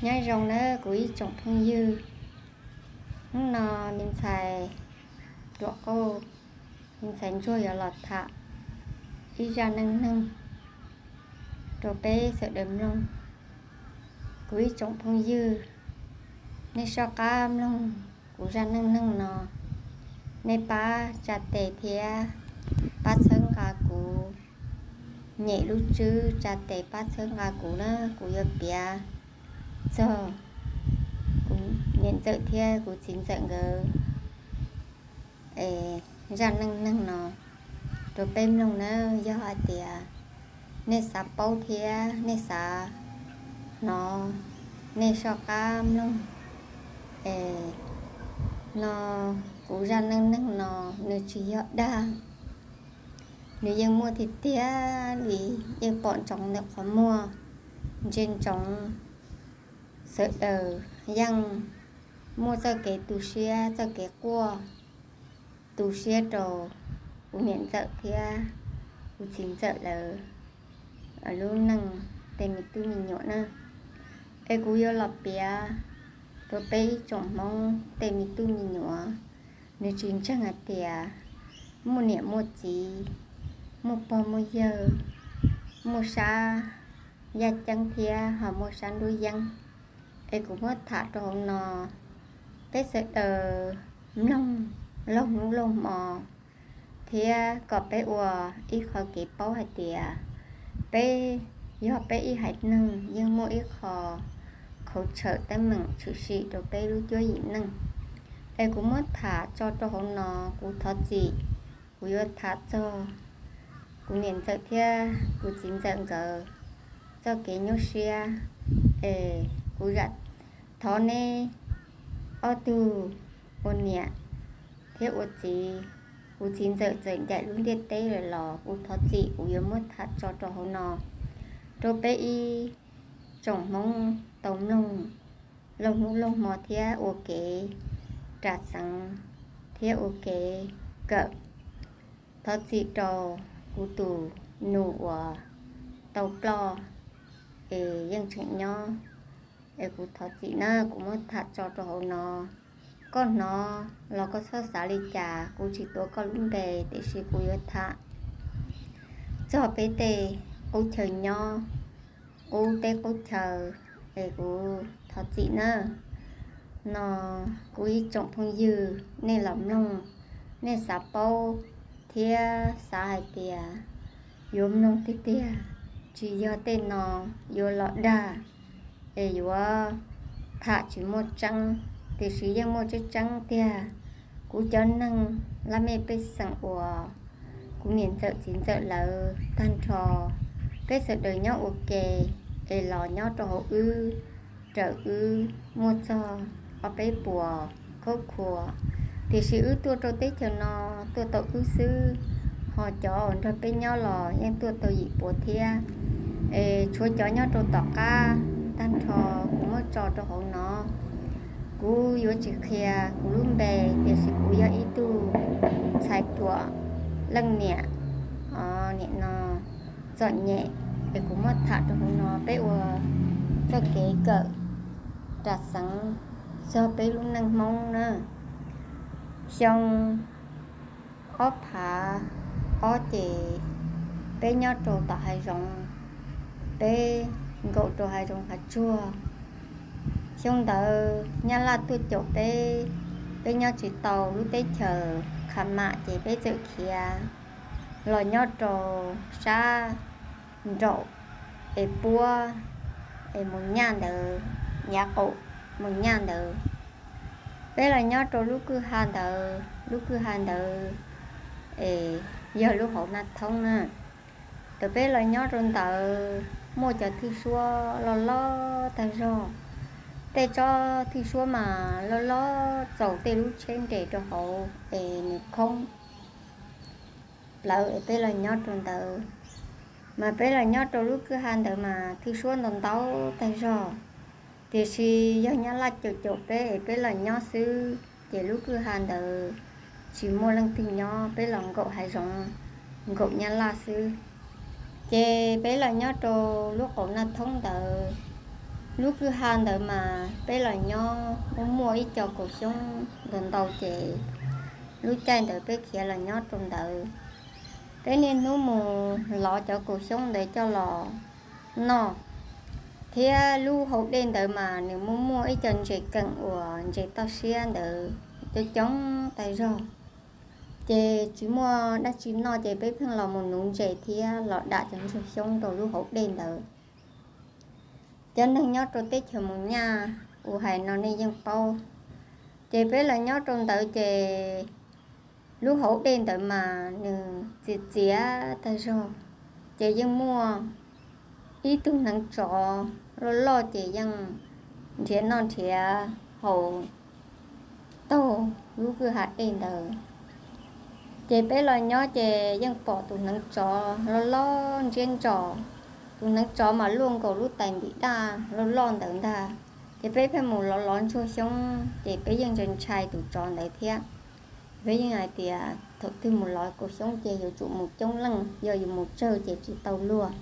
Nyob zoo nawb kuv ib tsoom phooj ywg. Hnub no me ntxhais Ruam Qauj, me ntxhais ntsuag yuav los tham ib zaj neej neeg rau peb sawv daws mloog. Kuv ib tsoom phooj ywg, nej soj qab mloog kuv zaj neej neeg no, nej pab tsa tes thiab pab txhawb nqa kuv, nyem lub tswb tsa tes pab txhawb nqa kuv na, kuv yuav piav txog kuv niam ntxawm thiab kuv txiv ntxawm nkawd zaj neej neeg no rau peb mloog nawb. Yog hais tias nej xav paub thiab nej xav hnov, nej soj qab mloog. Es no, kuv zaj neej neeg no nws tsis yog dag, nws yeej muaj tiag tiag li, yeej pom ntsoov ntawm qhov muag, ntsia ntsoov sawv daws yeej muaj txoj kev tu siab txoj kev quaj, tu siab rau kuv niam ntxawm thiab kuv txiv ntxawm lawv lub neej tej me tub me nyuam na. Es kuv yuav los piav rau peb ib tsoom Hmoob tej me tub me nyuam, nws tsis ntseeg hais tias muaj niam muaj txiv, muaj pog muaj yawg, muaj sab yaj ceeb thiab ho muaj sab nruab yeeb. Es kuv muab tham rau hauv no, peb sawv daws mloog laug hnub laug hmo, thiab kom peb ua ib qho kev paub hais tias peb yog peb ib haiv neeg yeej muaj ib qho qhov tshawm teeb meem tshwm sim rau peb lub cuab yim neej. Es kuv muab tham tso rau hauv no, kuv thov txim, kuv yuav tham txog kuv niam ntxawm thiab kuv txiv ntxawm nkawd txoj kev nyuaj siab. Es kuv zam thov neb ob tug ua niam thiab ua txiv, kuv txiv ntxawm txawm ncaim lub ntiaj teb lawm los kuv thov txim, kuv yuav muab tham tso rau hauv no rau peb ib tsoom Hmoob tau mloog laug hnub laug hmo thiab ua kev ras xeev thiab ua kev kawm. Thov txim rau kuv tus nus uas tau ploj es yeej tseem nyob, es kuv thov txim na, kuv muab tham tso rau hauv no. Koj hnov los koj txhob xav li cas, kuv tsis tuav koj lub npe, tiam sis kuv yuav tham txog peb tej qub chaw nyob, qub teb qub chaw, es kuv thov txim na. No, kuv ib tsoom phooj ywg, nej los mloog, nej xav paub thiab xav hais tias yuav mloog tiag tiag, tsis yog tej no yuav los dag es yuav tham tsis muaj tseeb, tiam sis yeej muaj tseeb tseeb tiag. Kuv cov neeg laj mej pej xeem uas kuv niam ntxawm txiv ntxawm lawv tag nrho, peb sawv daws nyob ua ke, es los nyob rau hauv wb, raws wb muaj txog ob peb puas khub khuas, tiam sis wb tuaj rau teb chaws no tuaj tau wb xwb, ho cov uas nrog peb nyob los yeej tuaj tau yim puas thiab. Es tshuav cov nyob rau tom qab tag nrho kuv muab tso rau hauv no. Kuv yuav tsis qhia kuv lub npe, tiam sis kuv yog ib tug ntxhais ruam leej niam, niam no txom nyem, es kuv muab tham rau hauv no peb ua txoj kev kawm ras xeev txog peb lub neej Hmoob na. Xyoo ob phav ob ces peb nyob rau tom hav zoov, peb nkaum rau hav zoov hav tsuag. Xyoo ntawd Nyab Laj tuaj caum peb, peb nyob tsis tau lub teb chaws Qha Mam ces peb txawm khiav los nyob rau sab nraum es puab es mus nyaj ntawd, yav qaum mus nyaj ntawd. Peb los nyob rau lub kwj ha ntawd, lub kwj ha ntawd es yog lub hauv Naj Thoob na. Thaum peb los nyob rau ntawd muaj cov thwj suab loj loj tag zog. Tej tsob thwj suab mas loj loj txaus tej lub tsheb nres rau hauv es nws khoob plawv es peb los nyob rau ntawd. Mas peb los nyob rau lub kwj ha ntawd mas thwj suab ntau ntau tag zog, tiam sis yog Nyab Laj caum caum peb es peb los nyob xwb ces lub kwj ha ntawd tsis muaj leej twg nyob, peb los nkaum hav zoov, nkaum Nyab Laj xwb. Ces peb los nyob rau lub qaum Naj Thoob ntawd, Lub kwj ha ntawd mas peb los nyob muaj muaj ib co kaum xyoob ntau ntau ces lub caij ntawd peb khiav los nyob rau ntawd. Peb niaj hnub mus lov cov kaum xyoob ntawd coj los noj, thiab lub hauv dej ntawd mas nws muaj muaj ib co ntses keem uas ntses toj siab ntawd coob coob tag zog. Ces tsis muaj dab tsi noj ces peb pheej los mus nuv ntses thiab los dam cov ntsuag xyoob rau lub hauv dej ntawd. Cov neeg nyob rau teb chaws Mus Nyaj uas hais no nej yeej paub. Ces peb los nyob rau ntawd ces lub hauv dej ntawd mas nws txias txias tag zog, ces yeej muaj ib tug hneev tsov loj loj ces yeej nrhiav noj nrhiav haus taug lub kwj ha dej ntawd. Ces peb los nyob ces yeej pom tus hneev tsov loj loj ntsiab ntsos, tus hneev tsov mas luaj nkaus lub tais ntim daj loj loj ntawd ntag. Ces peb pheej mus lov lov ntsuag xyoob ces peb yeej ntshai ntshai tus tsov ntawd thiab. Peb yeej hais tias thaum twg mus lov kaum xyoob ces yuav tsum mus coob leej, yog yus mus tsawg ces tsis tau luag.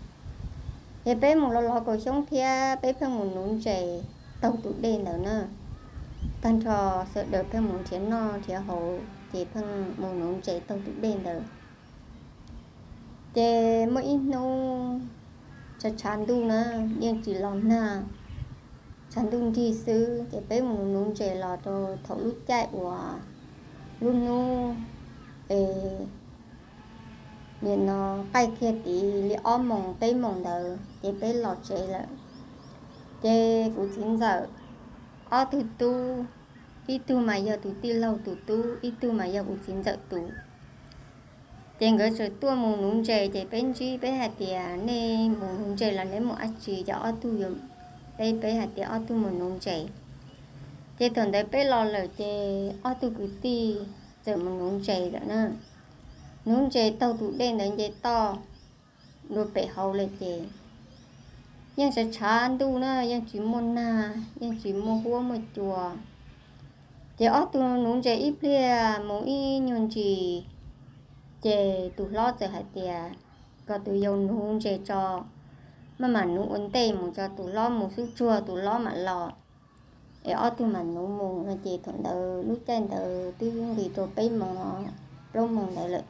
Ces peb mus lov lov kaum xyoob thiab peb pheej mus nuv ntses taug tus dej ntawd na. Tag nrho sawv daws pheej mus nrhiav noj nrhiav haus ces pheej mus nuv ntses taug tus dej ntawd. Ces muaj ib hnub tshav tshav ntuj na, yeej tsis los nag, tshav ntuj nrig xwb ces peb mus nuv ntses los rau thaum lub caij uas lub hnub es nim no qaij kiag tid li ob moos peb moos ntawd ces peb los tsev lawm. Ces kuv txiv ntxawm ob tug tub, ib tug mas yog tus tij laug tus tub, ib tug mas yog kuv txiv ntxawm tus. Ces nkawd txawm tuaj mus nuv ntses ces peb ntsib, peb hais tias nej mus nuv ntses los neb mus dab tsi, ces ob tug yuav, peb peb hais tias ob tug mus nuv ntses. Ces thaum ntawd peb los lawm ces ob tug kwv tij txawm mus nuv ntses lawm na. Nuv ntses taug tus dej ntawd nce toj dua pem hauv lawm ces yeej tshav tshav ntuj na, yeej tsis muaj nag, yeej tsis muaj huab muaj cua. Ces ob tug nuv ntses ib pliag mus ib nyuag ntsis, ces tus hlob txawm hais tias kom tus yau nuv ntses tso, maj mam nuv ua ntej mus tso, tus hlob mus xub tsuag tus hlob mam los, es ob tug mam nuv mus no. Ces thaum ntawd lub caij ntawd twb nqis rau peb moos, plaub moos ntawd lawm.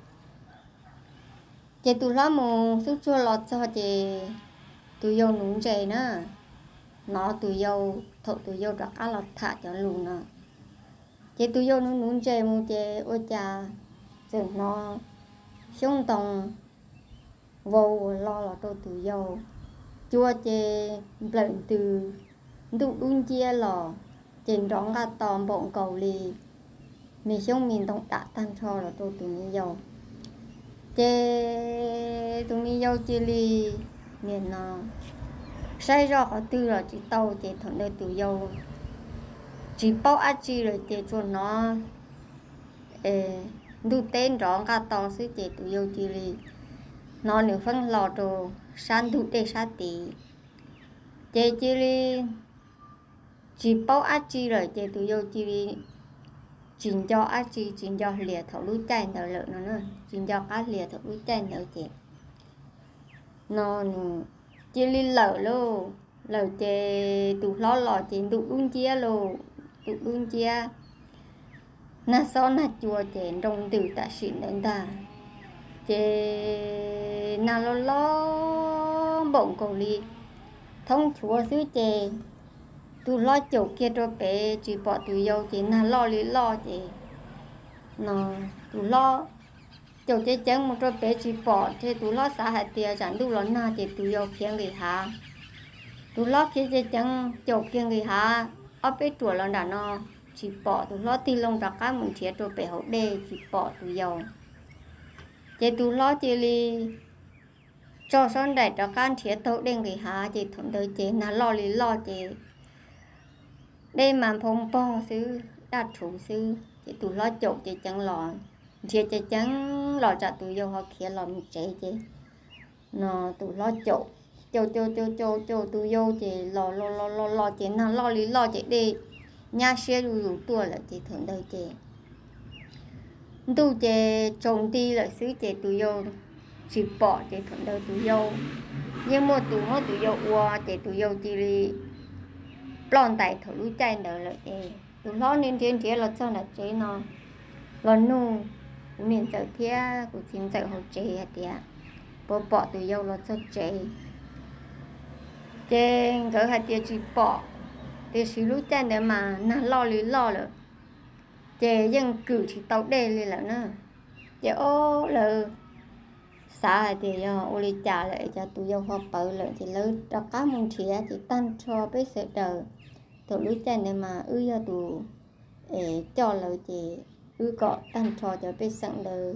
Ces tus hlob mus xub tsuag los txog ces tus yau nuv ntses na, hnov tus yau, thaum tus yau rov qab los tham cov lus no, ces tus yau nuv nuv ntses mus ces ua cas txawm hnov xyoob ntoo vau ua lo los rau tus yau, cua ces nplawm ntws, ntuj dub nciab los, ces nrov nqaj to npaum nkaus li me xyoob me ntoo dam tag nrho los rau tus me yau. Ces tus me yau cia li, nim no, saib zoj qhov twg los tsis tau, ces thaum ntawd tus yau tsis paub dab tsi lawm ces tsuas hnov ntuj teb nrov nqaj to xwb ces tus yau cia li hnov nws feeb hlo rau sab ntug dej sab tid. Ces cia li tsis paub dab tsi lawm ces tus yau cia li tsis nco dab tsi, tsis nco hlias thaum lub caij ntawd lawm no, tsis nco qab hlias thaum lub caij ntawd ces no nws cia li lawm lauj. Lawm ces tus hlob los ces ntuj dub nciab lauj, ntuj dub nciab, nag xob nag cua ces nroo ntws tam sim ntawd ntag. Ces nag loj loj npaum nkaus li thoob chuav xwb ces tus hlob caum kiag rau pem tsis pom tus yau ces nag loj li loj ces no tus hlob caum ceev ceev mus rau pem tsis pom ces tus hlob xav hais tias tsam ntuj los nag ces tus yau khiav nqis hav. Tus hlob khiav ceev ceev caum kiag nqis hav ob peb ruam los nram no tsis pom, tus hlob tig loo rov qab mus nrhiav rau pem hauv dej tsis pom tus yau. Ces tus hlob cia li tso sab nraim rov qab nrhiav taug dej nqis hav ces thaum ntawd ces nag loj li loj ces dej mas nphau npog xwb, daj rhuv xwb ces tus hlob caum ceev ceev los, nrhiav ceev ceev los tsam tus yau ho khiav los mus tsev ces no tus hlob caum, caum caum caum caum caum tus yau ces los los los los los ces nag loj li loj ces dej nyab siab zuj zus tuaj lawm ces thaum ntawd ces ntuj ces tsaus nti lawm xwb ces tus yau tsis pom ces thaum ntawd tus yau yeej muaj tus muab tus yau ua ces tus yau cia li ploj ntais thaum lub caij ntawd lawm es tus hlob nrhiav nrhiav los txog nram tsev no los nug kuv niam ntxawm thiab kuv txiv ntxawm hauv tsev hais tias puas pom tus yau los txog tsev. Ces nkawd hais tias tsis pom, tiam sis lub caij ntawd mas nag loj li loj lawm, ces yeej kwm tsis tau dej li lawm na. Ces ob lawv xav hais tias yog ua li cas lawm es cov tus yau ho pawv lawm, ces lawv rov qab mus nrhiav. Ces tag nrho peb sawv daws, thaum lub caij ntawd mas wb yog tus es coj lawv, ces wb kom tag nrho cov pej xeem ntawd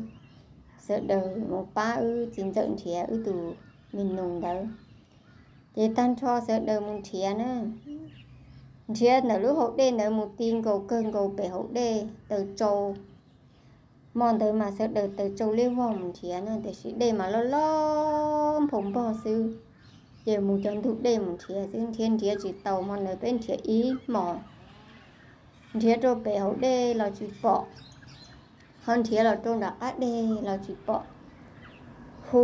sawv daws mus pab wb txiv ntxawm nrhiav wb tus me nus ntawd. Ces tag nrho sawv daws mus nrhiav na, nrhiav ntawm lub hauv dej ntawd mus ti nkaus kawg nkaus pem hauv dej taws tsau. Hmo ntawd mas sawv daws taws tsau liab vog mus nrhiav na, tiam sis dej mas loj loj nphau npog xwb. Ces mus cov ntug dej mus nrhiav xwb, nrhiav nrhiav tsis tau. Hmo ntawd peb nrhiav ib hmos, nrhiav rau pem hauv dej los tsis pom, ho nrhiav los rau nram qab deg los tsis pom, hu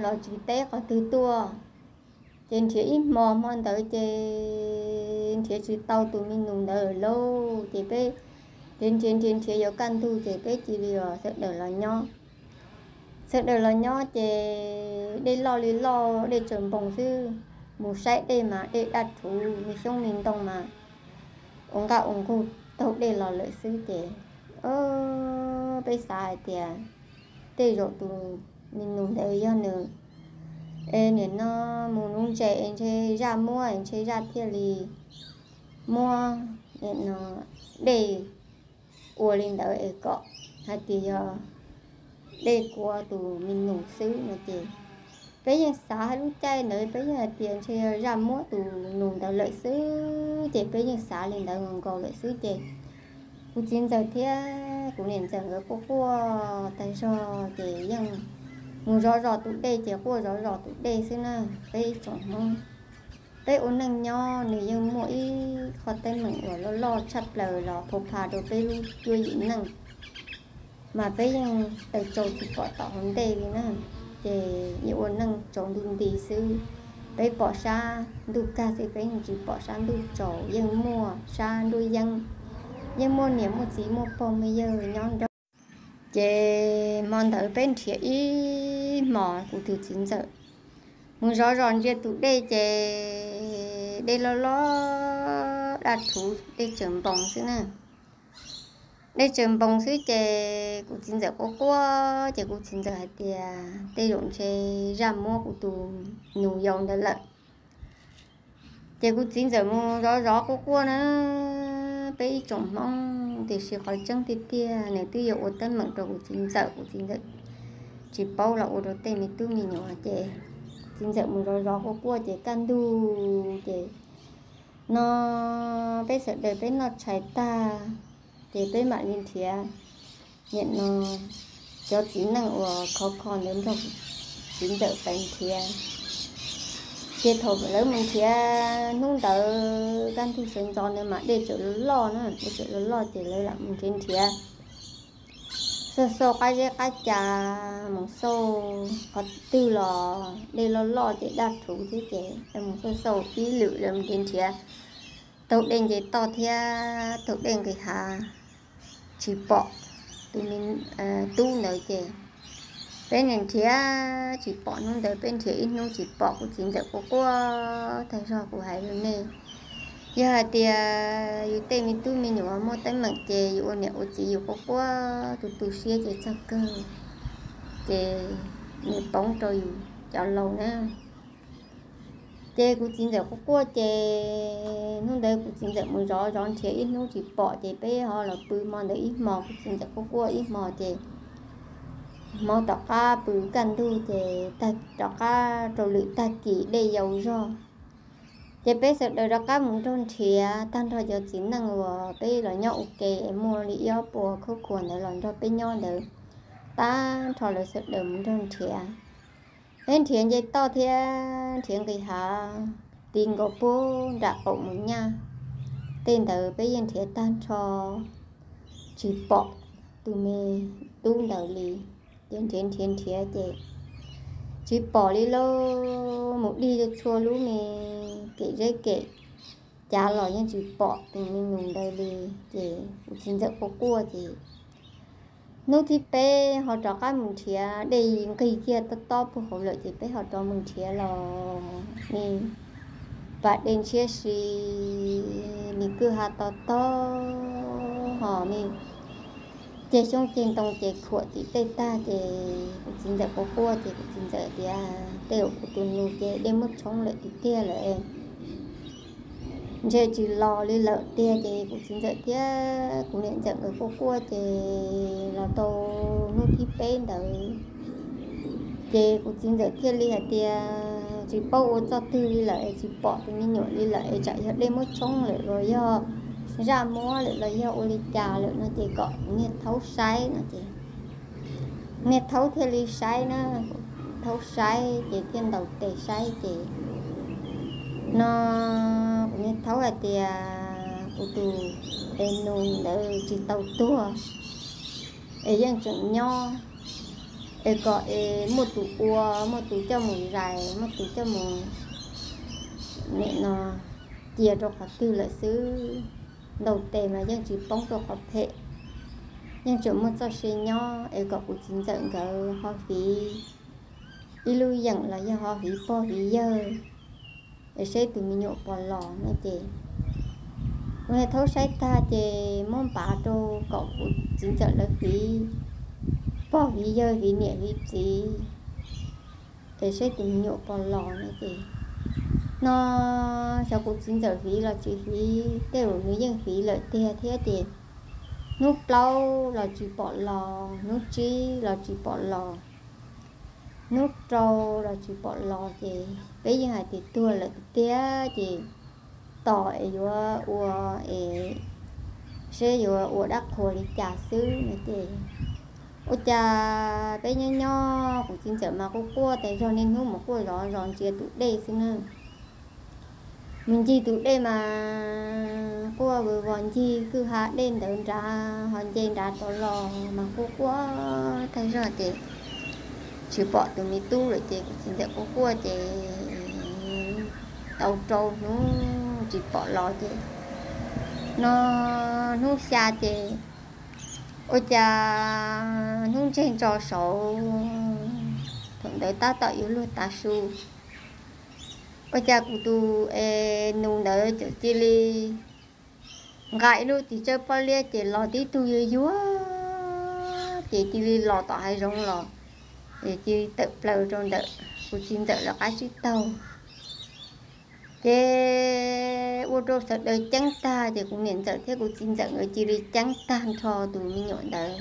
los tsis teb qhov twg tuaj. Ces nrhiav ib hmos, hmo ntawd ces nrhiav tsis tau tus me nus ntawd lauj. Ces peb nrhiav nrhiav nrhiav nrhiav yuav kaj ntug ces peb cia li sawv daws los nyob. Sawv daws los nyob ces dej loj li loj, dej tsaws npoos xwb. Mus saib dej mas dej daj rhuv, me xyoob me ntoo mas ua nqaj ua nqug taug dej los lawm xwb. Ces peb xav hais tias tej zaum tus me nus ntawd yog nws es nim no mus nuv ntses es ntshe zaj muab es ntshe zaj thiaj li muab nim no dej ua li ntawd es kom hais tias yog dej kuav tus me nus xwb no. Ces peb yeej xav hais lub caij ntawd peb yeej hais tias ntshe yog zaj muab tus nus ntawd lawm xwb, ces peb yeej xav li ntawd nkaus lawm xwb. Ces kuv txiv ntxawm thiab kuv niam ntxawm nkawd quaj quaj tag zog ces yeej mus zov zov tus dej ces quaj zov zov tus dej xwb na. Peb tsoom Hmoob, peb ua neej nyob nws yeej muaj ib qho teeb meem uas loj loj tshaj plaws los phau pha rau peb lub cuab yim neej, mas peb yeej taws tsau tsis pom tom hauv ntej li na. Ces yeej ua neej tsaus ntuj nti xwb, peb pom sab ntuj kag xwb, peb yeej tsis pom sab ntuj tsaus, yeej muaj sab nruab yeeb, yeej muaj niam muaj txiv muaj pog muaj yawg nyob nrog. Ces hmo ntawd peb nrhiav ib hmos, kuv tus txiv ntxawm mus zov zov ntsia tus dej ces dej loj loj daj rhuv, dej tsaws npoos xwb na. Dej tsaws npoos xwb ces kuv txiv ntxawm quaj quaj ces kuv txiv ntxawm hais tias tej zaum ntshe zaj muab kuv tus nus yau ntawd lawm. Ces kuv txiv ntxawm mus zov zov quaj quaj na, peb ib tsoom Hmoob, tiam sis qhov tseeb tiag tiag nws twb yuav ua teeb meem rau kuv txiv ntxawm, kuv txiv ntxawm tsis paub los ua rau tej me tub me nyuam. Ces txiv ntxawm mus zov zov quaj quaj ces kaj ntug ces no peb sawv daws peb noj tshais tag ces peb mam li nrhiav nim no cov txiv neej uas khov kho ntawd nrog txiv ntxawm pais nrhiav. Ces thaum lawv mus nrhiav hnub ntawd kaj ntug sawv ntxov ntawd mas dej tseem loj na, dej tseem loj loj ces lawv lam mus nrhiav nrhiav xauj xauj qab zeb qab ca, mus xauj qhov twg los dej loj loj ces daj rhuv thiab ces mus xauj xauj ib lwm lawv mus nrhiav nrhiav taug dej nce toj thiab taug dej nqis hav tsis pom tus me tub ntawd ces peb nrhiav tsis pom, hnub ntawd peb nrhiav ib hnub tsis pom, kuv txiv ntxawm quaj quaj tag zog. Kuv hais rau nej, yog hais tias yus tej me tub me nyuam muaj teeb meem ces yus ua niam ua txiv yus quaj quaj tu tu siab ces txog kawg ces nws poob rau yus cov laus na. Ces kuv txiv ntxawm quaj quaj ces hnub ntawd kuv txiv ntxawm mus zov zov nrhiav ib hnub tsis pom ces peb ho los pw hmo ntawd ib hmos, kuv txiv ntxawm quaj quaj ib hmos ces hmo tom qab pw kaj ntug ces rov qab rau lwm tag kis dej yau zog ces peb sawv daws rov qab mus nrog nrhiav tag nrho cov txiv neej uas peb los nyob ua ke es muaj li ib ob puas khuab khuas ntawd los nrog peb nyob ntawd, tag nrho lawv sawv daws mus nrog nrhiav. Peb nrhiav nce toj thiab nrhiav nqis hav, ti nkaus puag nram qaum mus nyaj, tej ntawd peb yeej nrhiav tag nrho tsis pom tus me tub ntawd li. Ces nrhiav nrhiav nrhiav ces tsis pom li lauj, mus dig txhua lub me kem zeb kem cav los yeej tsis pom tus me nyuam ntawd li. Ces kuv txiv ntxawm quaj quaj ces hnub thib peb ho rov qab mus nrhiav, dej nqig kiag tob tob puag hauv lawm ces peb ho rov mus nrhiav los ne, pas dej ntshiab si, nws kwj ha to tog ho ne, ceg xyoob ceg ntoo ces khuam tim tej tag ces kuv txiv ntxawm quaj quaj ces kuv txiv ntxawm tias tej uas kuv tus nus ces dej muab tshoob lawm tiag tiag lawm. Ntshe tsis los li lawm tiag ces kuv txiv ntxawm thiab kuv niam ntxawm nkawd quaj quaj ces los tau hnub thib peb ntawd ces kuv txiv ntxawm thiaj li hais tias tsis paub ua txoj twg li lawm es tsis pom tus me nyuam li lawm es tsam yog dej muab tshoob lawm los yog zaj muab lawm los yog ua li cas lawm no ces kom kuv niag thaub saib no ces niag thaub thiaj li saib na, thaub saib ces thiaj ntaus tes saib ces no kuv niag thaub hais tias kuv tus es nus ntawd tsis tau tuag es yeej tseem nyob es kom es muaj tus ua, muaj tus coj mus zais, muaj tus coj mus nim no cia rau qhov twg lawm xwb. Ntaus tes mas yeej tsis poob rau qhov phem, yeej tseem muaj txoj sia nyob es kom kuv txiv ntxawm nkawd ho fiv ib lub yeem los yog ho fiv pog fiv yawg es seb tus me nyuam puas los no ces kuv niag thaub saib tag ces muab npav rau kom kuv txiv ntxawm lawv fiv pog fiv yawg fiv niam fiv txiv es seb tus me nyuam puas los no ces no xyov kuv txiv ntxawm fiv los tsis fiv, tej zaum nws yeej fiv lawm tiag thiab ces hnub plaub los tsis pom los, hnub tsib los tsis pom los, hnub rau los tsis pom los ces peb yeej hais tias tuag lawm tiag tiag ces tos es yuav ua es seb yuav ua dab qhuas li cas xwb no ces ua cas peb nyob nyob kuv txiv ntxawm mas quaj quaj tas zog, niaj hnub mus quaj zov zos ntsia tus dej xwb na. Mus ncig tus dej mas quaj vwm vos ncig kwj ha dej ntawd nrad ho nce nrad rov los mas quaj quaj tag zog ces tsis pom tus me tub lawm ces kuv txiv ntxawm quaj quaj ces tau rau hnub tsis pom los ces no hnub xya ces ua cas hnub ntseg ntso saud, thaum ntawd tab tom yuav luag tav su, ua cas kuv tus es nus ntawd txawm cia li nqa ib lub txiv tsawb pob liab ces los tib tug yuag yuag ces cia li los tom hav zoov los, ces cia li tawm plaws rau ntawm kuv txiv ntxawm lawv qab tsib taug. Ces ua rau sawv daws ceeb tag ces kuv niam ntxawm thiab kuv txiv ntxawm nkawd cia li ceeb tag nrho tus me nyuam ntawd.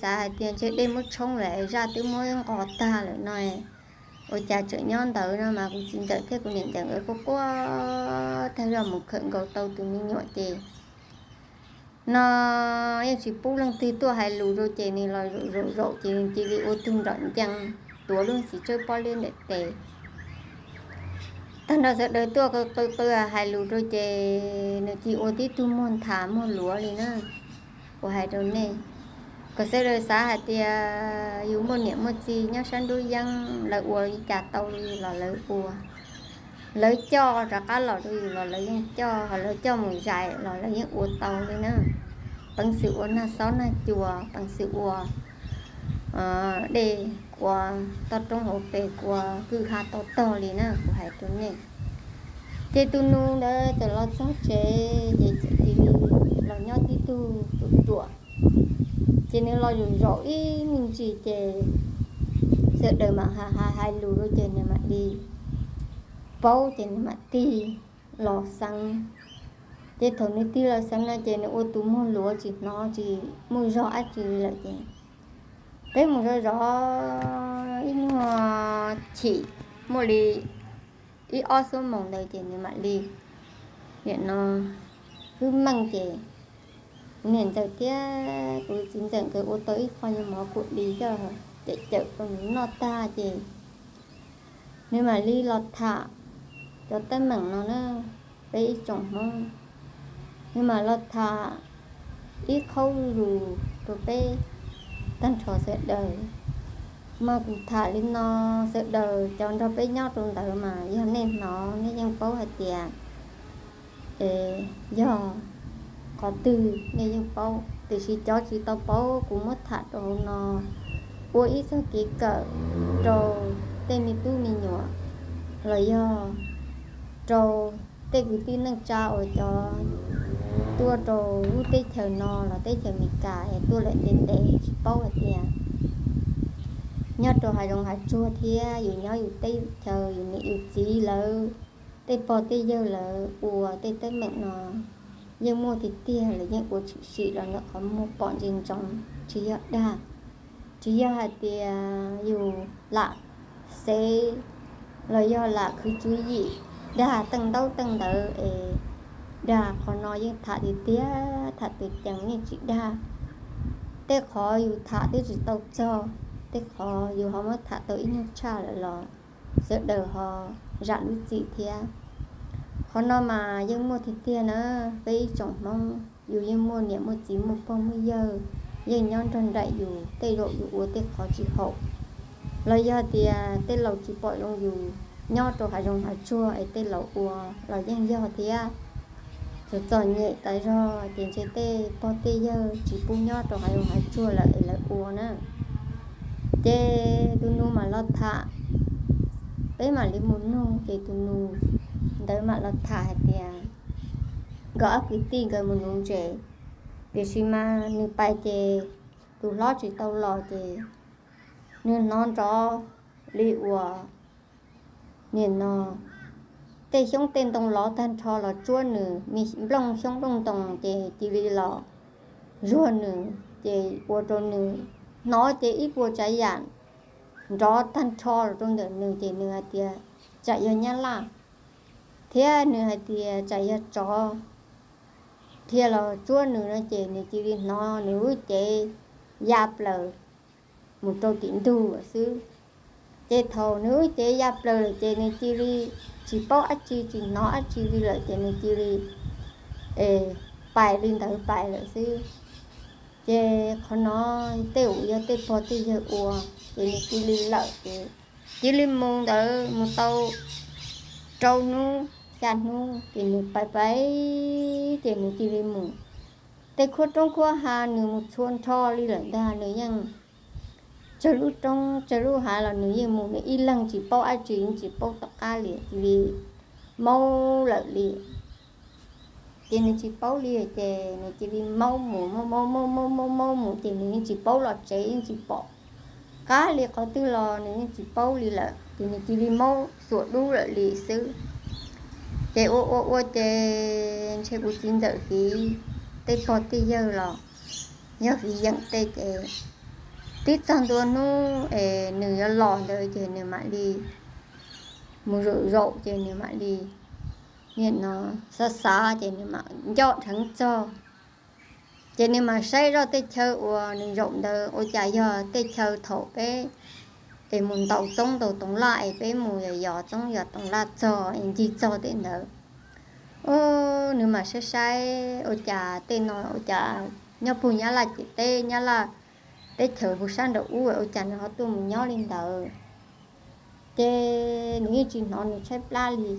Xav hais tias ntshe dej muab tshoob lawm, zaj twb muab nqos tag lawm no, ua cas tseem nyob ntawd no mas kuv txiv ntxawm thiab kuv niam ntxawm nkawd quaj quaj tag zog mus khawm nkaus tau tus me nyuam ces no yeej tsis pub leej twg tuaj hais lus rau ces nws los zaum zaum zaum ces nws cia li ua tug nrom ncees tuav lub txiv tsawb pob liab ntawm tes. Tag nrho sawv daws tuaj qw qw qw hais lus rau ces nws cia ua tib tug muag nthav muag luav li na. Kuv hais rau nej, kom sawv daws xav hais tias yus muaj niam muaj txiv nyob sab nruab yeeb lawv ua li cas tau li los lawv ua, lawv coj rov qab los rau yus los lawv yeej coj, ho lawv coj mus zais los lawv yeej ua tau li na. Peev xwm ua nag xob nag cua, peev xwm ua dej kuav toj roob hauv pes kuav kwj ha tau tog li na kuv hais rau nej. Ces tus nus ntawd txawm los txog tsev ces txawm cia li los nyob tib tug ruam ruam, ces nws los zaum zaum ib me ntsis ces sawv daws mam hais hais lus rau ces nws mam li paub ces nws mam tig los xeev. Ces thaum nws tig los xeev no ces nws ua tus muag luav tsis hnov tsis muaj zog dab tsi lawm ces peb mus zov zov ib nyuag chim muaj li ib ob xuab moos ntawd ces nws mam li nim no hwb meej ces kuv niam ntxawm thiab kuv txiv ntxawm nkawd ua tau ib qho nyuag mov kuam di coj cawm cawm rau nws noj tag ces nws mam li los tham cov teeb meem no na, peb ib tsoom Hmoob, nws mam los tham ib qhaub lus rau peb tag nrho sawv daws. Mas kuv tham li no, sawv daws cov nrog peb nyob rau ntawd mas yog nej hnov nej yeej paub hais tias, es, yog qhov twg nej yeej paub, tiam sis cov tsis tau paub kuv muab tham rau hauv no ua ib txoj kev kawm rau tej me tub me nyuam, los yog rau tej kwv tij neej tsa uas cov tuaj rau lub teb chaws no los teb chaws Amelikas es tuaj lawm ntev ntev tsis paub hais tias nyob rau hav zoov hav tsuag thiab yus nyob yus teb yus chaw, yus niam yus txiv lawv, tej pog tej yawg lawv ua tej teeb meem no yeej muaj tiag tiag, lawv yeej ua tshwm sim los ntawm qhov muag pom ntsoov, tsis yog dag. Tsis yog hais tias yus lam xev los yog lam khwv tswv yim dag teej ntaub teej ntawv es dag. Qhov no yeej tham tiag tiag, tham tus cees yeej tsis dag. Tej qhov yus tham twb tsis tau txog, tej qhov yus ho muab tham tau ib nyuag tshaj lawm los sawv daws ho zam lub txim thiab. Qhov no mas yeej muaj tiag tiag na, peb ib tsoom Hmoob yus yeej muaj niam muaj txiv muaj pog muaj yawg yeej nyob nrog nraim yus, tej zaum yus ua tej qhov tsis haum los yog tias tej laus tsis pom zoo yus nyob rau hav zoov hav tsuag es tej laus ua los yeej yog thiab. Txom txom nyem tas zog ces ntshe tej pog tej yawg tsis pub nyob rau hav zoov hav tsuag lawm es lawv ua na. Ces tus nus mam los tham, peb mam li mus nug ces tus nus ntawd mam los tham hais tias nkawd ob kwv tij nkawd mus nuv ntses, tiam sis mas nws pais ces tus hlob tsis tau los ces nws hnov nrov li uas nim no tej xyoob tej ntoo lov tag nrho los tsuab nws, me nplooj xyoob nplooj ntoo ces cia li los zuag nws ces ua rau nws hnov ces ib puas tsav yam nrov tag nrho los rau ntawm nws ces nws hais tias tsam yog nyab laj, thiab nws hais tias tsam yog tsov dhia los tsuab nws no ces nws cia li hnov nws lub cev ya plaws mus rau tim ntug lawm xwb. Ces thaum nws lub cev ya plaws lawm ces nws cia li tsis paub dab tsi tsis hnov dab tsi li lawm ces nws cia li pais li ntawd pais lawm xwb. Ces qhov no tej zaum yog tej pog tej yawg ua, ces nws cia li lawm ces cia li mus ntawd mus tau rau hnub xya hnub ces nws pais pais ces nws cia li mus. Tej khuab roob khuab hav nws mus txhua nrho li lawm ntag, nws yeej tsawg lub roob tsawg lub hav los nws yeej mus, nws ib leeg tsis paub dab tsi, tsis paub tom qab li, cia li maub lawm li. Ces nws tsis paub li ces nws cia li maub mus maub maub maub maub maub maub mus ces nws yeej tsis paub los tsev, yeej tsis pom qab li qhov twg los nws yeej tsis paub li lawm ces nws cia li maub xuas dub lawm li xwb. Ces ua ua ua ces ntshe kuv txiv ntxawm hiv tej pog tej yawg los yog hiv yeem tej ces tib txog ntua hnub es nws yuav los ntawd ces nws mam li mus zaum zaum ces nws mam li nim no xav xav ces nws mam ncaj dheev txog. Ces nws mam saib zoj tej chaw uas nws zaum ntawd ua cas yog tej chaw thaum peb es mus ntaus txoob ntaus toov laj es peb mus yos yos txoob yos toov laj txog es ncig txog tej ntawd. Nws mam saib saib ua cas tej no ua cas nyob puag Nyab Laj ciam teb, Nyab Laj teb chaws puag sab nraum ub ua cas nws ho tuaj mus nyob li ntawd. Ces nws yeej tsis hnov nws tshaib plab li,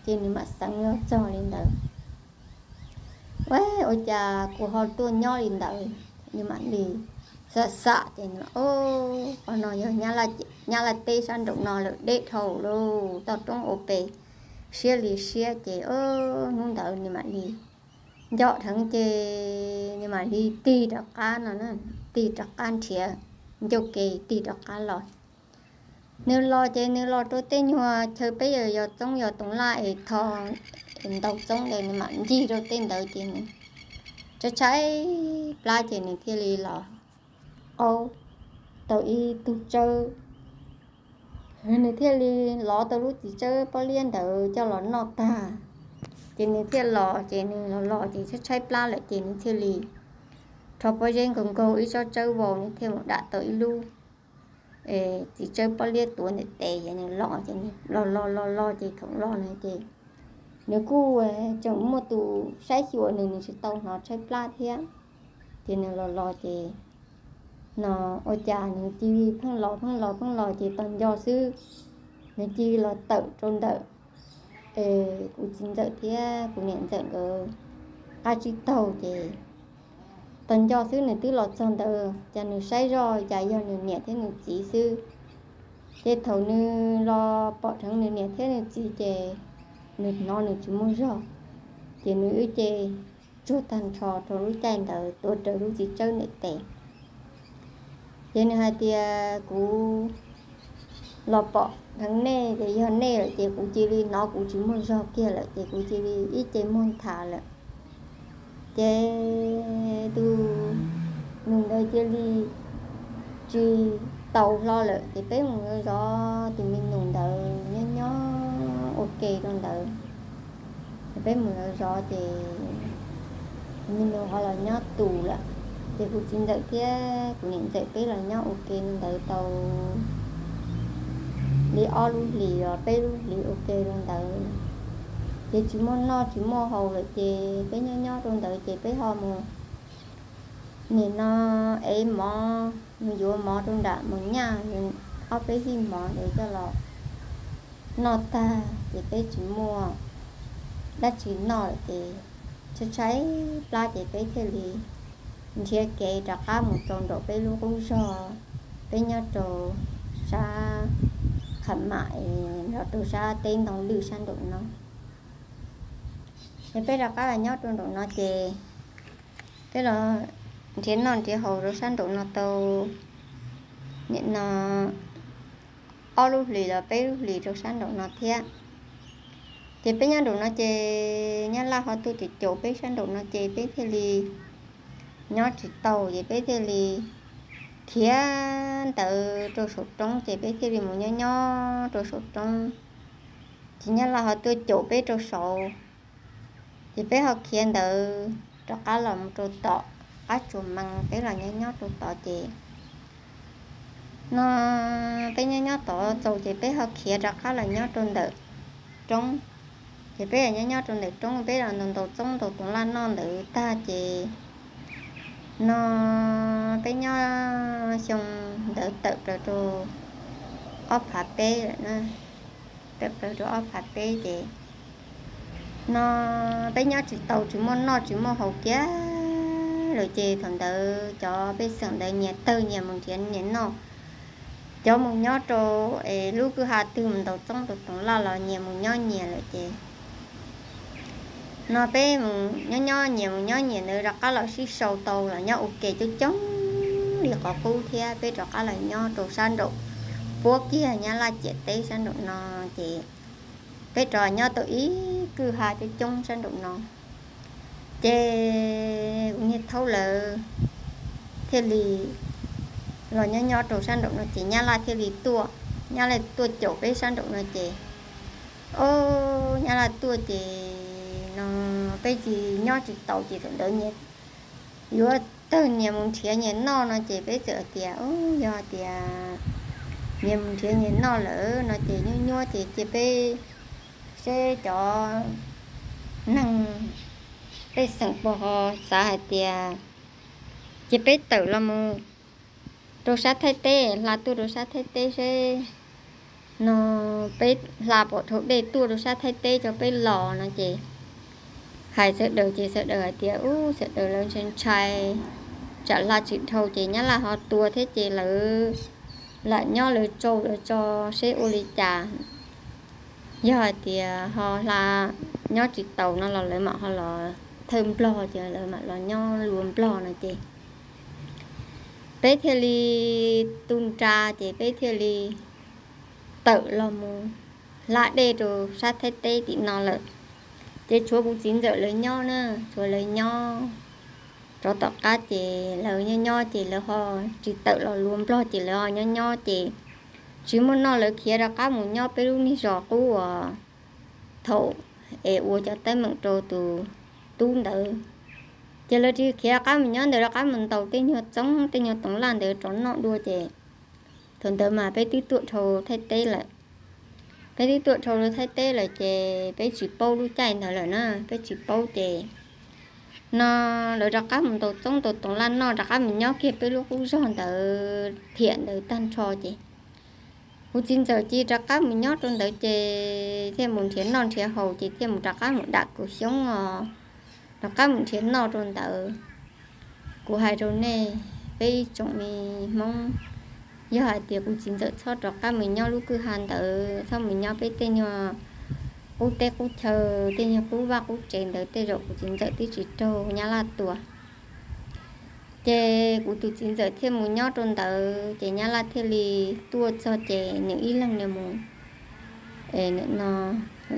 ces nws mam xeev zog txog li ntawd. Ua cas kuv ho tuaj nyob li ntawd, nws mam li xam xam ces nws, o, qhov no yog Nyab Laj teb sab nraum no lawm, deb dhau lawm, toj roob ua pes siab li siab ces hnub ntawd nws mam li ncaj dheev ces nws mam li tig rov qab no, tig rov qab nrhiav ncauj ke tig rov qab los. Nws los ces nws los rau tej nyuag chaw peb yos yos txoob yos toov laj es tho es ntaus txoob ntawd, nws mam ncig rau tej ntawd ces nws tshaib tshaib plab ces nws thiaj li los qaug tau ib tug tsawb. Nws thiaj li lov tau lub txiv tsawb pob liab ntawd coj los noj tag, ces nws thiaj los, ces nws los los ces tshaib tshaib plab lawm ces nws thiaj li rho pob zeb nkaug nkaug ib tsob tsawb vau, nws thiaj mus dam tau ib lub txiv tsawb pob liab tuav ntawm tes, ces nws los, ces nws los los los los ces thaum los no ces nws kuj tseem muaj tus saib xyuas nws, nws tsis tau hnov tshaib plab thiab. Ces nws los los ces no ua cas nws cia li pheej los pheej los pheej los ces tos nco xwb, nws cia li los tawm rau ntawm kuv txiv ntxawm thiab kuv niam ntxawm nkawd qab tsib taug ces tos nco xwb nws twb los txog ntawd ces nws saib zoj cas yog nws niam thiab nws txiv xwb. Ces thaum nws los pom dheev nws niam thiab nws txiv ces nws hnov nws tsis muaj zog, ces nws wb ces tsuag tag nrho rau lub caij ntawd tuav rawv lub txiv tsawb ntim tes. Ces nws hais tias kuv los pom dheev nej ces yog nej lawm ces kuv cia li hnov kuv tsis muaj zog kiag lawm ces kuv cia li ib ce muag nthav lawm. Ces tus nus ntawd cia li tsis taus hlo lawm ces peb mus zov tus me nus ntawd nyob nyob ua ke rau ntawd. Peb mus zov zov ces tus me nus ho los nyob tus lawm. Ces kuv txiv ntxawm thiab kuv niam ntxawm peb los nyob ua ke ntawd tau li ob lub hlis los peb lub hlis ua ke rau ntawd. Ces tsis muaj noj tsis muaj haus lawm ces peb nyob nyob rau ntawd ces peb ho mus nim no ev mov, mus yuav mov rau nram mus nyaj ob peb hib mov ntawd coj los noj tag ces peb tsis muaj dab tsi noj lawm ces tshaib tshaib plab ces peb thiaj li nrhiav kev rov qab mus rau nraum peb lub qub zog, peb nyob rau sab Qham Mam es los rau sab teb ntoo lwj sab nraum no. Es peb rov qab los nyob rau nraum no ces peb los nrhiav noj nrhiav haus rau sab nraum no tau nim no ob lub hlis los peb lub hlis rau sab nraum no thiab. Ces peb nyob nraum no ces nyab laj ho tuaj caum caum peb sab nraum no ces peb thiaj li nyob tsis tau ces peb thiaj li khiav ntawd rau saum roob ces peb thiaj li mus nyob nyob rau saum roob. Ces nyab laj ho tuaj caum peb rau saud, ces peb ho khiav ntawd rov qab los mus rau tom qab tsuas mees peb los nyob nyob rau tod ces no peb nyob nyob tod txaus ces peb ho khiav rov qab los nyob rau ntawm roob. Ces peb los nyob nyob rau ntawm roob peb los ntaus ntaus txoob ntaus toov laj noj ntawd tag ces no peb nyob xyoo ntawd tawm plaws rau ob phav peb lawm na, tawm plaws rau ob phav peb ces no peb nyob tsis tau tsis muaj noj tsis muaj haus kiag lawm ces thaum ntawd cov pej xeem ntawd nyias tawg nyias mus nrhiav nyias noj. Cov mus nyob rau es lub kwj ha twg mus ntaus txoob ntaus toov laj los nyias mus nyob nyias lawm ces no peb mus nyob nyob nyias mus nyob nyias ntawd rov qab los sib sau tau los nyob ua ke coob coob li qhov qub thiab peb rov qab los nyob rau sab nraum puab kiag nyab laj ciam teb sab nraum no ces peb rov nyob tau ib kwj ha coob coob sab nraum no. Ces kuv niag thaub lawv thiaj li los nyob nyob rau sab nraum no ces nyab laj thiaj li tuaj, nyab laj tuaj caum peb sab nraum no ces o nyab laj tuaj ces no peb tsis nyob tsis tau ces thaum ntawd nyias yuav tawg nyias mus nrhiav nyias noj no ces peb txawm hais tias o yog hais tias nyias mus nrhiav nyias noj lawm no ces nyuaj nyuaj ces cia peb seb cov neeg pej xeem puas ho xav hais tias ces peb tawm los mus rau sab Thaib teb, hla tuaj rau sab Thaib teb seb no peb hla pom dhau dej tuaj rau sab Thaib teb rau peb los no ces hais sawv daws ces sawv daws hais tias ub sawv daws lawv ntshai ntshai tsam hla tsis dhau ces nyab laj ho tua thiab ces lawv lam nyob lawv tsau lawv tso seb ua li cas. Yog hais tias ho hla nyob tsis taus no los lawv mam ho los thawj nplog ces lawv mam los nyob lua nplog no ces peb thiaj li tu nra ces peb thiaj li tawm los mus hla dej rau sab Thaib teb tim no lawm. Ces tshuav kuv txiv ntxawm lawv nyob na, tshuav lawv nyob rov tom qab ces lawv nyob nyob ces lawv ho tsis tawm los lua nplog ces lawv ho nyob nyob ces tsis muaj noj lawv khiav rov qab mus nyob peb lub niag zos qub uas thaum es ua cov teeb meem rau tus tub ntawd. Ces lawv tsis khiav rov qab mus nyob ntawd rov qab mus ntaus tej nyuag txoob tej nyuag toov laj ntawd rov noj dua ces thaum ntawd mas peb twb tuaj dhau Thaib teb lawm. Peb twb tuaj dhau Thaib teb lawm ces peb tsis paub lub caij ntawd lawm na, peb tsis paub ces no lawv rov qab mus ntaus txoob ntaus toov laj noj, rov qab mus nyob kiag peb lub qub zog ntawd thiam ntawd tag nrho ces kuv txiv ntxawm cia rov qab mus nyob rau ntawd ces thiaj mus nrhiav noj nrhiav haus ces thiaj mus rov qab mus dam kaum xyoob os, rov qab mus nrhiav noj rau ntawd. Kuv hais rau nej, peb ib tsoom me Hmoob, yog hais tias kuv txiv ntxawm txhob rov qab mus nyob lub kwj ha ntawd, txhob mus nyob peb tej nyuag qub teb qub chaw, tej nyuag qub vaj qub tsev ntawd, tej zaum kuv txiv ntxawm twb tsis raug nyab laj tua. Ces kuv tus txiv ntxawm thiaj mus nyob rau ntawd ces nyab laj thiaj li tuaj txog ces nws ib leeg nws mus no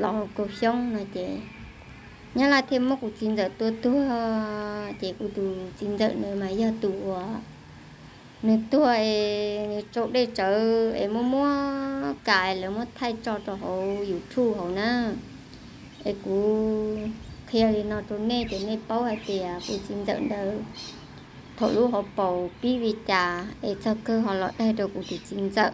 los kaum xyoob no ces nyab laj thiaj muab kuv txiv ntxawm tua tuag. Ces kuv tus txiv ntxawm nws mas yog tus uas nws tuag es nws tsau dej tsawv es muab muab kas es lawv muab thaij tso rau hauv YouTube hauv na. Es kuv qhia li no rau nej ces nej paub hais tias kuv txiv ntxawm ntawd thaum lub hauv paus pib li cas es txog kawg ho los daig rau kuv tus txiv ntxawm.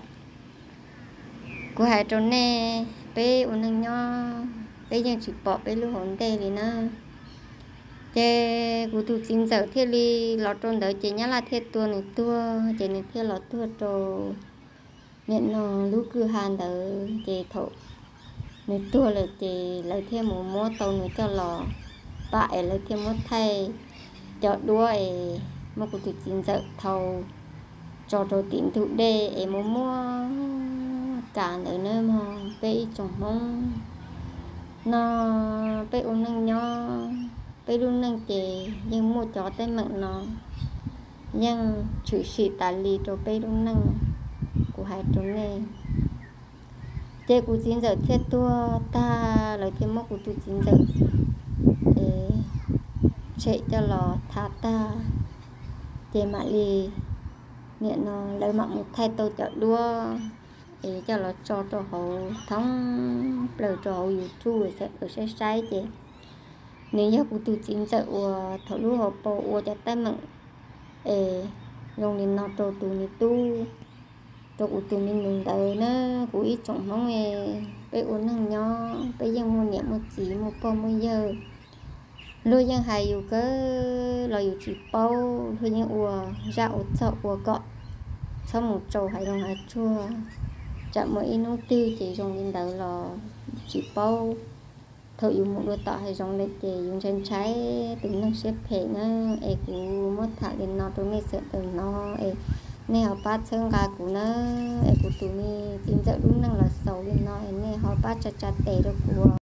Kuv hais rau nej, peb ua neej nyob peb yeej tsis pom peb lub hauv ntej li na. Ces kuv tus txiv ntxawm thiaj li los rau ntawd ces nyab laj thiaj tua nws tuag ces nws thiaj los tuag rau nim no lub kwj ha ntawd ces thaum nws tuag lawm ces lawv thiaj mus muab tau nws coj los pam es lawv thiaj muab thaij cov duab es muab kuv tus txiv ntxawm thau tso rau tim ntug dej es muab muab kas ntawd na mog peb ib tsoom Hmoob. No peb ua neej nyob, peb lub neej ces yeej muaj cov teeb meem no yeej tshwm sim tas li rau peb lub neej. Kuv hais rau nej, ces kuv txiv ntxawm thiaj tuag tag, lawv thiaj muab kuv tus txiv ntxawm tshem coj los thav tag, ces mam li nim no lawv mam mus thaij tau cov duab es coj los tso rau hauv thoob plaws rau hauv YouTube es sawv daws saib saib ces nws yog kuv tus txiv ntxawm uas thaum lub hauv paus ua cov teeb meem es zoo li no rau tus me tub, rau kuv tus me nus ntawd na. Kuv ib tsoom Hmoob, peb ua neej nyob peb yeej muaj niam muaj txiv muaj pog muaj yawg, luag yeej hais yus kawg los yus tsis paub, luag yeej ua zaj ua txog ua kom txhob mus tsau hav zoov hav tsuag, tsam muaj ib hnub twg ces zoo li ntawd los tsis paub. Thaum yus mus dua tom hav zoov lawm ces yus ntshai ntshai tus neeg siab phem na. Es kuv muab tham li no rau nej sawv daws hnov es nej ho pab txhawb nqa kuv na. Es kuv tus me txiv ntxawm lub neej los xaus li no es nej ho pab tsa tsa tes rau kuv.